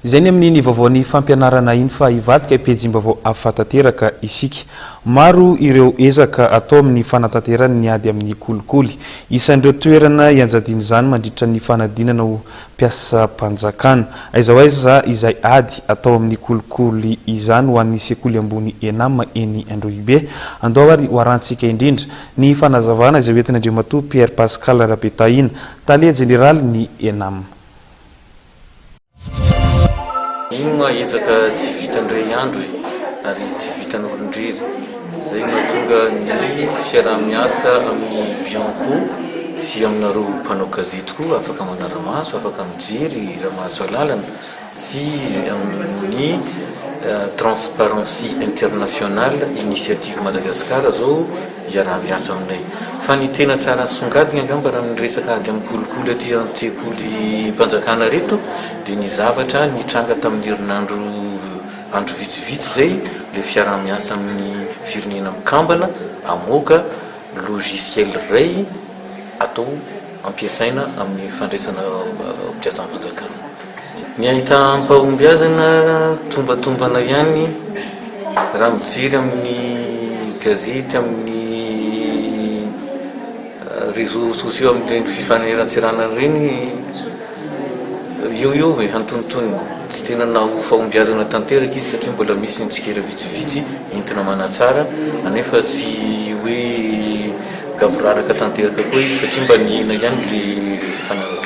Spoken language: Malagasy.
Izay ny amin'iny vaovaon'ny fampianarana iny fa hivadika pejim-baovao hafa tanteraka isika. Maro ireo ezaka atao amin'ny fanatanterana ny ady amin'ny kolikoly. Isan'ireo toerana ianjadian'izany mandritra ny fanadinana ho mpiasam-panjakana. Aiza ho aiza izay ady atao amin'ny kolikoly izany ho an'ny sekoly ambony Enam eny Androhibe? Andao ary ho arahantsika indrindra ny fanazavana izay hoentin'Andriamatoa Pierre Pascal Rabetahina, Tale Jeneralin'ny Enam. Iny moa ezaka tsy vitan'iray andro e, ary tsy vitan'olon-drery. Izay no mahatonga ny fiaraha-miasa amin'ny Bianco sy aminareo mpanao gazety koa afaka manara-maso, afaka mijery raha mahazo alalana sy amin'ny Transparency International Initiative Madagascar izao hiaraha-miasa aminay. Fa ny tena tsara asongadina angamba raha amin'ny resaka ady amin'ny kolikoly aty an-tsekolim-panjakana ireto dia ny zavatra nitranga tamin'ny herinandro andro vitsivitsy izay, ilay fiaraha-miasa amin'ny firenena mikambana hamoaka logiciel iray atao ampiasaina amin'ny fandraisana mpiasan'ny fanjakana. Ny ahitam-pahombiazana tombatombana ihany raha mijery amin'ny gazety, amin'ny réseaux sociaux, amin'ireny fifanerantserana ireny, eo eo e, antonontonony. Tsy tena naho fahombiazana tanteraka izy satria mbola misy ny tsikera vitsivitsy entina manatsara, anefa tsy hoe gaboraraka tanteraka koa izy satria mba nihena ihany le fanaratsiana.